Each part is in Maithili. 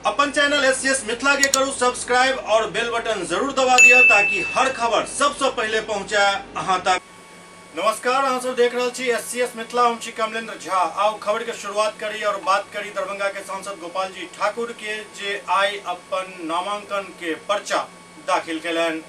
अपन चैनल एस मिथिला के करू सब्सक्राइब और बेल बटन जरूर दबा दिया ताकि हर खबर सबसे पहले पहुंचे अहां तक। नमस्कार, अहाँ सब देख रहल छी एस सी एस मिथिला, हम छी कमलेंद्र झा। आउ खबर के शुरुआत करी और बात करी दरभंगा के सांसद गोपाल जी ठाकुर के, जे आइ अपन नामांकन के पर्चा दाखिल केलनि।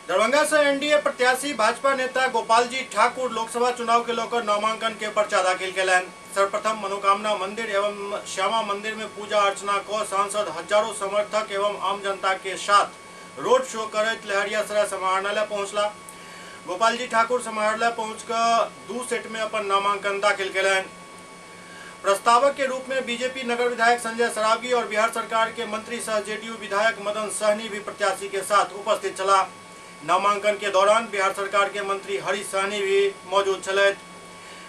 दरभंगा से एनडीए प्रत्याशी भाजपा नेता गोपाल जी ठाकुर लोकसभा चुनाव के लेकर नामांकन के पर्चा दाखिल केलनि। सर्वप्रथम मनोकामना मंदिर एवं श्यामा मंदिर में पूजा अर्चना क सांसद हजारों समर्थक एवं आम जनता के साथ रोड शो करैत लहरियासराय समाहरणालय पहुंचला। गोपाल जी ठाकुर समाहरणालय पहुंचकर 2 सेट में अपन नामांकन दाखिल केलनि। प्रस्तावक के रूप में बीजेपी नगर विधायक संजय सरावगी और बिहार सरकार के मंत्री सह जेडीयू विधायक मदन सहनी भी प्रत्याशी के साथ उपस्थित छला। नामांकन के दौरान बिहार सरकार के मंत्री हरि सहनी भी मौजूद छलथि।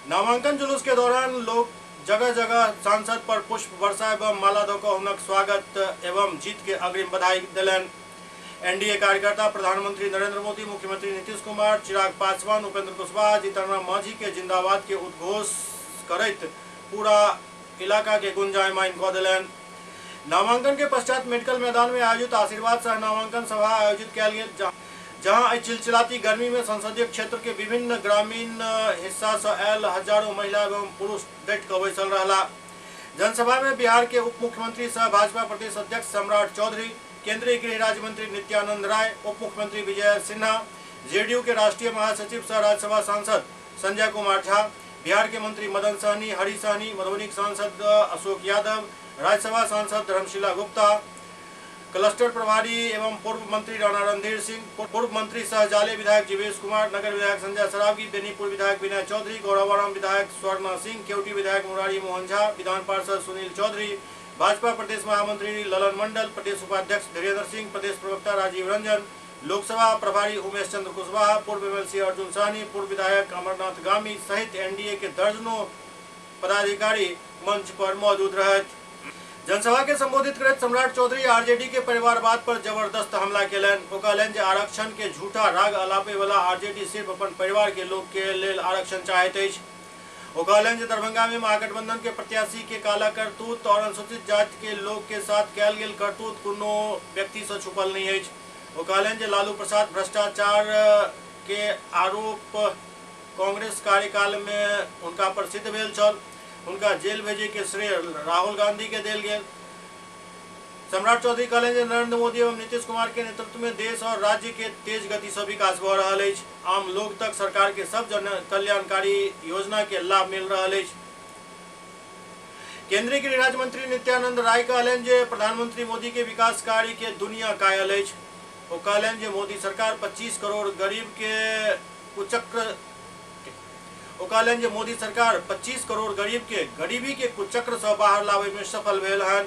नामांकन जुलूस के दौरान लोग जगह जगह सांसद पर पुष्प वर्षा एवं माला दऽ कऽ हुनक स्वागत एवं जीत के अग्रिम बधाई देलनि। एनडीए कार्यकर्ता प्रधानमंत्री नरेंद्र मोदी, मुख्यमंत्री नीतीश कुमार, चिराग पासवान, उपेंद्र कुशवाहा, जीतन राम मांझी के जिंदाबाद के उद्घोष करैत पूरा इलाका के गुंजायमान कऽ देलनि। नामांकन के पश्चात मेडिकल मैदान में आयोजित आशीर्वाद सह नामांकन सभा आयोजित कयल गेल, जहां एहि चिलचिलाती गर्मी में संसदीय क्षेत्र के विभिन्न ग्रामीण हिस्सा से आयल हजारों महिला एवं पुरुष डटि कऽ बैसल रहला। जनसभा में बिहार के उप मुख्यमंत्री सह भाजपा प्रदेश अध्यक्ष सम्राट चौधरी, केंद्रीय गृह राज्य मंत्री नित्यानंद राय, उप मुख्यमंत्री विजय सिन्हा, जेडीयू के राष्ट्रीय महासचिव सह राज्यसभा सांसद संजय कुमार झा, बिहार के मंत्री मदन सहनी, हरि सहनी, मधुबनी के सांसद अशोक यादव, राज्यसभा सांसद धर्मशिला गुप्ता, क्लस्टर प्रभारी एवं पूर्व मंत्री राणा रणधीर सिंह, पूर्व मंत्री सह जाले विधायक जीवेश कुमार, नगर विधायक संजय सरावगी, बेनीपुर विधायक विनय चौधरी, गौरवाराम विधायक स्वर्णा सिंह, केवटी विधायक मुरारी मोहन झा, विधान पार्षद सुनील चौधरी, भाजपा प्रदेश महामंत्री ललन मंडल, प्रदेश उपाध्यक्ष धीरेन्द्र सिंह, प्रदेश प्रवक्ता राजीव रंजन, लोकसभा प्रभारी उमेश चंद्र कुशवाहा, पूर्व एमएलसी अर्जुन सहनी, पूर्व विधायक अमरनाथ गामी सहित एनडीए के दर्जनों पदाधिकारी मंच पर मौजूद रहथि। जनसभा के संबोधित करैत सम्राट चौधरी आरजेडी के परिवारवाद पर जबरदस्त हमला केलनि। ओ कहलनि जे आरक्षण के झूठा राग अलापे वाला आरजेडी सिर्फ अपन परिवार के लोग के लेल आरक्षण चाहैत अछि। ओ कहलनि जे दरभंगा में महागठबंधन के प्रत्याशी के काला करतूत और अनुसूचित जाति के लोग के साथ कयल गेल करतूत कोनो व्यक्ति से छुपल नहीं अछि। ओ कहलनि जे लालू प्रसाद भ्रष्टाचार के आरोप कांग्रेस कार्यकाल में हुनका पर सिद्ध भेल छल, हुनका जेल भेजे के श्रेय राहुल गांधी के देल गेल। सम्राट चौधरी कहलनि जे नरेंद्र मोदी एवं नीतीश कुमार के नेतृत्व में देश और राज्य के तेज गति से विकास भऽ रहल अछि। आम लोग तक सरकार के सब जन कल्याणकारी योजना के लाभ मिल रहल अछि। केंद्रीय गृह राज्य मंत्री नित्यानंद राय कहलनि जे प्रधानमंत्री मोदी के विकास कार्य के दुनिया कायल अछि। ओ कहलनि जे मोदी सरकार 25 करोड़ गरीब के कुचक्र ओ कहलनि जे मोदी सरकार 25 करोड़ गरीब के गरीबी के कुचक्र से बाहर लाबय में सफल भेल हन।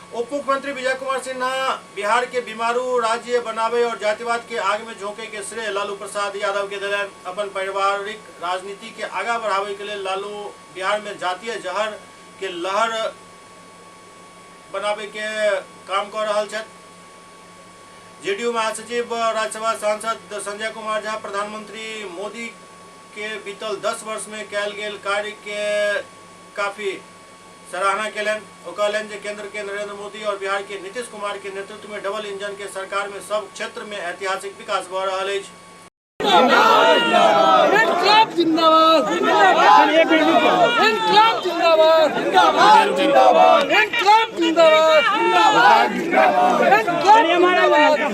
उप मुख्यमंत्री विजय कुमार सिन्हा बिहार के बीमारू राज्य बनावे और जातिवाद के आग में झोंके के श्रेय लालू प्रसाद यादव के देलनि। अपन पारिवारिक राजनीति के आगा बढ़ावे के लिए लालू बिहार में जातीय जहर के लहर बनावे के काम कर रहल छथि। जेडीयू महासचिव राज्यसभा सांसद संजय कुमार झा प्रधानमंत्री मोदी के बीतल 10 वर्ष में कयल गेल कार्य के काफी सराहना केलनि। ओ कहलनि जे केंद्र के नरेंद्र मोदी और बिहार के नीतीश कुमार के नेतृत्व में डबल इंजन के सरकार में सब क्षेत्र में ऐतिहासिक विकास भऽ रहल अछि। इनकलाब जिंदाबाद, इनकलाब जिंदाबाद, जिंदाबाद जिंदाबाद, इनकलाब जिंदाबाद, जिंदाबाद जिंदाबाद, इनकलाब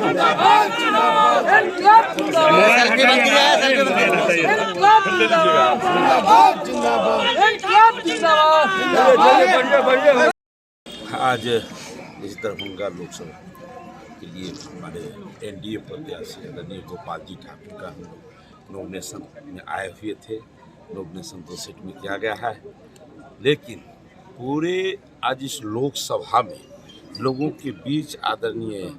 जिंदाबाद, जिंदाबाद, इनकलाब जिंदाबाद, इनकलाब जिंदाबाद, जिंदाबाद जिंदाबाद, इनकलाब जिंदाबाद, जिंदाबाद। आज इस दरभंगा लोकसभा के लिए हमारे एनडीए प्रत्याशी आदरणीय गोपाल जी ठाकुर का हम लोग नॉमिनेशन में आए हुए थे। नॉमिनेशन 2 सेट में किया गया है, लेकिन पूरे आज इस लोकसभा में लोगों के बीच आदरणीय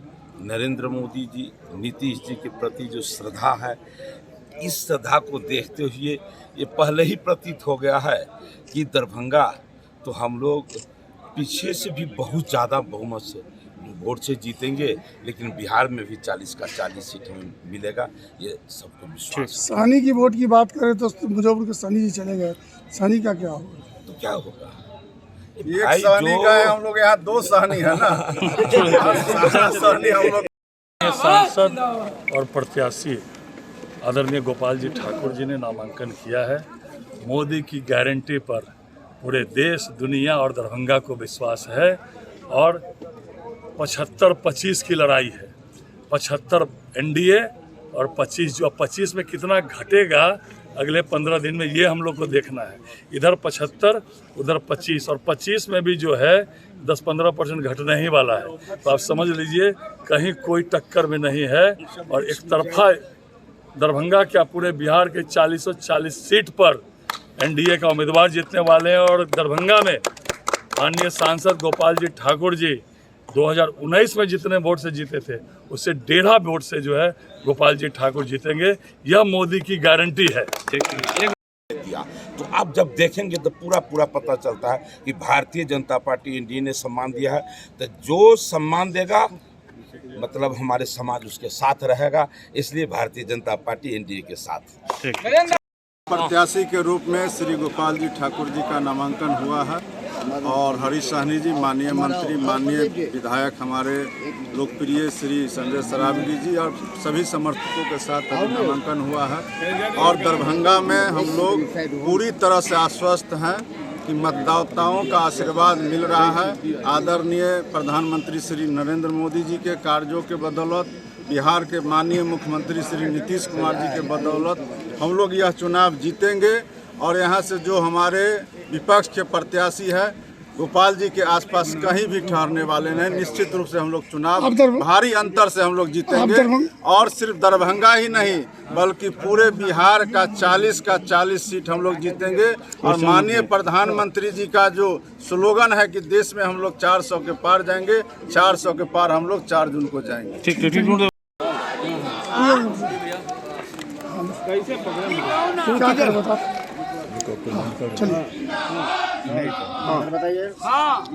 नरेंद्र मोदी जी, नीतीश जी के प्रति जो श्रद्धा है, इस श्रद्धा को देखते हुए ये पहले ही प्रतीत हो गया है कि दरभंगा तो हम लोग पीछे से भी बहुत ज़्यादा बहुमत से वोट से जीतेंगे, लेकिन बिहार में भी 40 का 40 सीट हमें मिलेगा, ये सबको विश्वास है। सहनी की वोट की बात करें तो मुजफ्फरपुर के सहनी जी चले गए, सहनी का क्या होगा? तो क्या होगा, एक भाई सहनी जो का है, हम लोग यहाँ दो सहनी है ना। सारा सहनी हम लोग। सांसद और प्रत्याशी आदरणीय गोपाल जी ठाकुर जी ने नामांकन किया है। मोदी की गारंटी पर पूरे देश, दुनिया और दरभंगा को विश्वास है और 75-25 की लड़ाई है। 75 एनडीए और 25, जो 25 में कितना घटेगा अगले 15 दिन में ये हम लोग को देखना है। इधर 75 उधर 25 और 25 में भी जो है 10-15% घटने ही वाला है। तो आप समझ लीजिए कहीं कोई टक्कर में नहीं है और एक तरफा दरभंगा क्या पूरे बिहार के 40-40 सीट पर एनडीए का उम्मीदवार जीतने वाले हैं। और दरभंगा में माननीय सांसद गोपाल जी ठाकुर जी 2019 में जितने वोट से जीते थे उससे 1.5 वोट से जो है गोपाल जी ठाकुर जीतेंगे, यह मोदी की गारंटी है। दिया तो आप जब देखेंगे तो पूरा पूरा पता चलता है कि भारतीय जनता पार्टी एनडीए ने सम्मान दिया है। तो जो सम्मान देगा मतलब हमारे समाज उसके साथ रहेगा, इसलिए भारतीय जनता पार्टी एनडीए के साथ। प्रत्याशी के रूप में श्री गोपाल जी ठाकुर जी का नामांकन हुआ है और हरीश सहनी जी माननीय मंत्री, माननीय विधायक हमारे लोकप्रिय श्री संजय सरावगी जी और सभी समर्थकों के साथ अभी नामांकन हुआ है। और दरभंगा में हम लोग पूरी तरह से आश्वस्त हैं कि मतदाताओं का आशीर्वाद मिल रहा है। आदरणीय प्रधानमंत्री श्री नरेंद्र मोदी जी के कार्यों के बदौलत, बिहार के माननीय मुख्यमंत्री श्री नीतीश कुमार जी के बदौलत हम लोग यह चुनाव जीतेंगे। और यहाँ से जो हमारे विपक्ष के प्रत्याशी है गोपाल जी के आसपास कहीं भी ठहरने वाले नहीं, निश्चित रूप से हम लोग चुनाव भारी अंतर से हम लोग जीतेंगे। और सिर्फ दरभंगा ही नहीं बल्कि पूरे बिहार का 40 का 40 सीट हम लोग जीतेंगे। और माननीय प्रधानमंत्री जी का जो स्लोगन है कि देश में हम लोग 400 के पार जाएंगे, 400 के पार हम लोग 4 जून को जाएंगे।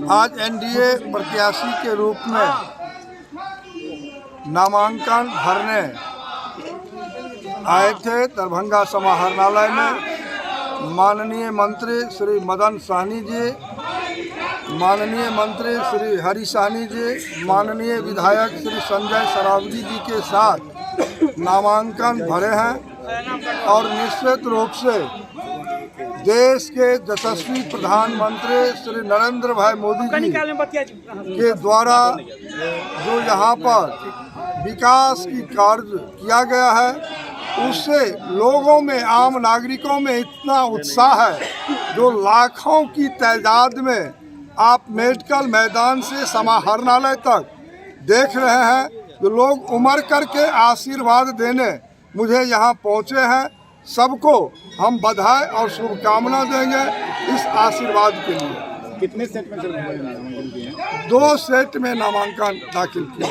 आज एनडीए प्रत्याशी के रूप में नामांकन भरने आए थे दरभंगा समाहरणालय में। माननीय मंत्री श्री मदन सहनी जी, माननीय मंत्री श्री हरि सहनी जी, माननीय विधायक श्री संजय सरावगी जी के साथ नामांकन भरे हैं और निश्चित रूप से देश के यशस्वी प्रधानमंत्री श्री नरेंद्र भाई मोदी जी के द्वारा जो यहाँ पर विकास की कार्य किया गया है उससे लोगों में, आम नागरिकों में इतना उत्साह है जो लाखों की तादाद में आप मेडिकल मैदान से समाहरणालय तक देख रहे हैं। जो लोग उमड़ करके आशीर्वाद देने मुझे यहाँ पहुँचे हैं, सबको हम बधाई और शुभकामना देंगे इस आशीर्वाद के लिए। कितने सेट में नामांकन किए हैं? 2 सेट में नामांकन दाखिल किया।